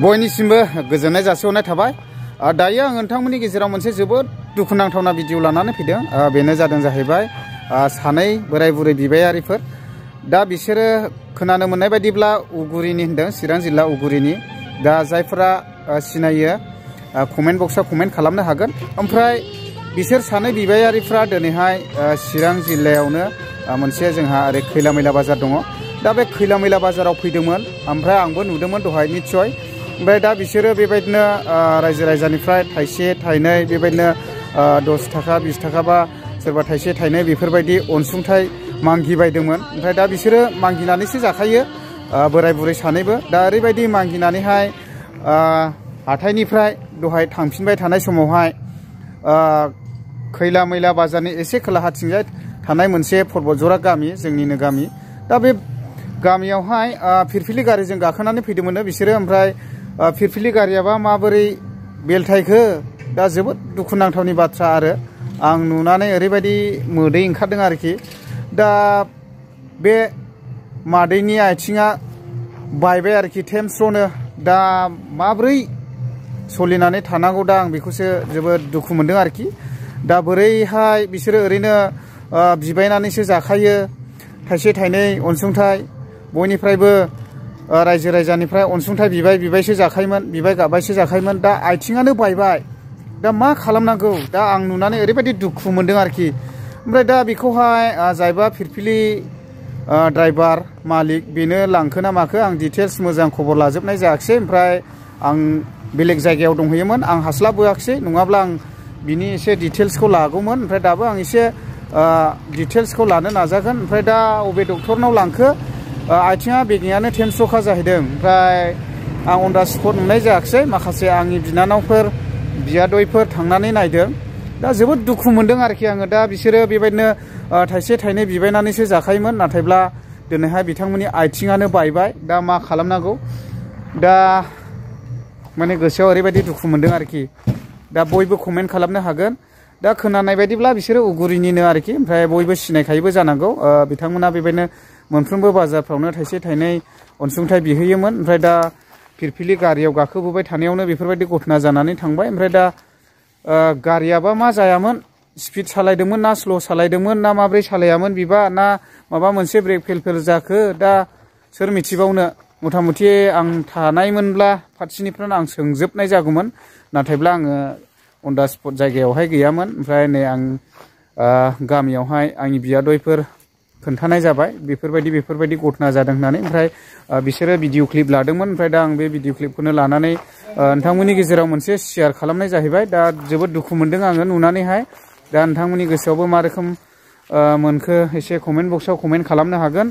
बयनिसिमबो गोजोननाय जासिहरनाय थाबाय। दायो आं नोंथांमोननि गेजेराव मोनसे जोबोद दुखुनांथावना भिडिअ लानानै फैदों। बेनो जादों जाहैबाय सानै बोराय बुरै बिबायारिफोर। दा बिसोरो खोनानो मोननाय बायदिब्ला उगुरिनि होनदों, चिरां जिल्ला उगुरिनि। दा जायफोरा सिनायो कमेन्ट बक्सआव कमेन्ट खालामनो हागोन। ओमफ्राय बिसोर सानै बिबायारिफ्रा दिनैहाय चिरां जिल्लायावनो मोनसे जोंहा ओरै खैला मैला बाजार दङ। दा बे खैला मैला बाजाराव फैदोंमोन, ओमफ्राय आंबो नुदोंमोन दहाय निस्सय। ओमफ्राय दा बिसोरो बेबायदिनो रायजो राजानिफ्राय थाइसे थाइनै बेबायदिनो 10 थाखा 20 थाखा बा सोरबा थाइसे थाइनै बेफोरबायदि अनसुंथाइ मागिबायदोंमोन। ओमफ्राय दा बिसोरो मागिनानैसो जाखायो बोराय बुरै सानैबो। दा ओरैबायदि मागिनानैहाय हाथाइनिफ्राय दहाय थांफिनबाय थानाय समावहाय खैला मैला बाजारनि एसे खोलाहाथिंजाय थानाय मोनसे पर्बतजरा गामि, जोंनिनो गामि। दा बे गामियावहाय फिरफिलि गारिजों गाखोनानै फैदोंमोन बिसोरो। ओमफ्राय फिरफिलि गारियाबा माबोरै बेलथायखो, दा जोबोद दुखुनांथावनि बाथ्रा। आरो आं नुनानै ओरैबायदि मोदै ओंखारदों आरोखि। दा बे मादैनि आथिङा बायबाय आरोखि टेमस्र'नो। दा माब्रै सोलिनानै थानांगौ, दा आं बेखौसो जोबोद दुखु मोनदों आरोखि। दा बोरैहाय बिसोरो ओरैनो बिबायनानैसो जाखायो, थाइसे थाइनै अनसुंथाइ बयनिफ्रायबो रायजो राजानिफ्राय अनसुंथाइ बिबायसो जाखायोमोन, बिबाय गाबायसो जाखायोमोन। दा आथिङानो बायबाय, दा मा खालामनांगौ, दा आं नुनानै ओरैबायदि दुखु मोनदों आरोखि। ओमफ्राय दा बेखौहाय जायबा फिरफिलि ड्राइभार मालिक बेनो लांखो ना माखो आं डिटेल्स मोजां खबर लाजोबनाय जायाखिसै। ओमफ्राय आं बेलेग जायगायाव दंहैयोमोन, आं हास्लाबबोआखिसै, नङाब्ला आं बिनि एसे डिटेल्सखौ लागौमोन। ओमफ्राय दाबो आं एसे डिटेल्सखौ लानो नाजागोन। ओमफ्राय दा अबे डक्टरनाव लांखो, आथिङा बेगेङानो टेमस्र'खा जाहैदों। ओमफ्राय आं अन दा स्पट नुनाय जायाखिसै, माखासे आंनि बिनानावफोर बियादैफोर थांनानै नायदों। दा जोबोद दुखु मोनदों आरोखि आङो। दा बिसोरो बेबायदिनो थाइसे थाइनै बिबायनानैसो जाखायोमोन, नाथायब्ला दिनैहाय बिथांमोननि आथिङानो बायबाय। दा मा खालामनांगौ, दा माने गोसोआव ओरैबायदि दुखु मोनदों आरोखि। दा बयबो कमेन्ट खालामनो हागोन। दा खोनानाय बायदिब्ला बिसोरो उगुरिनिनो आरोखि। ओमफ्राय बयबो सिनायखायोबो जानांगौ। बिथांमोना बेबायदिनो मोनफ्रोमबो बाजारफ्रावनो थाइसे थाइनै अनसुंथाइ बिहैयोमोन। ओमफ्राय दा फिरफिलि गारियाव गाखोबोबाय थानायावनो बेफोरबायदि घटना जानानै थांबाय। ओमफ्राय दा गारियाबा मा जायामोन, स्पिड सालायदोंमोन ना स्ल' सालायदोंमोन ना माब्रै सालायामोन बिबा, ना माबा मोनसे ब्रेक फेल जाखो, दा सोर मिथिबावनो। मथा मथि आं थानायमोनब्ला फारसेनिफ्रायनो आं सोंजोबनाय जागौमोन, नाथायब्ला आङो अन दा स्पट जायगायावहाय गैयामोन। ओमफ्राय नै आं गामियावहाय आंनि बियादैफोर खोन्थानाय जाबाय बेफोरबायदि घटना जादों होननानै। ओमफ्राय बिसोरो भिडिअ क्लिप लादोंमोन। ओमफ्राय दा आं बे भिडिअ क्लिपखौनो लानानै नोंथांमोननि गेजेराव मोनसे शेयार खालामनाय जाहैबाय। दा जोबोद दुखु मोनदों आङो नुनानैहाय। दा नोंथांमोननि गोसोआवबो मा रोखोम मोनखो एसे कमेन्ट बक्सआव कमेन्ट खालामनो हागोन।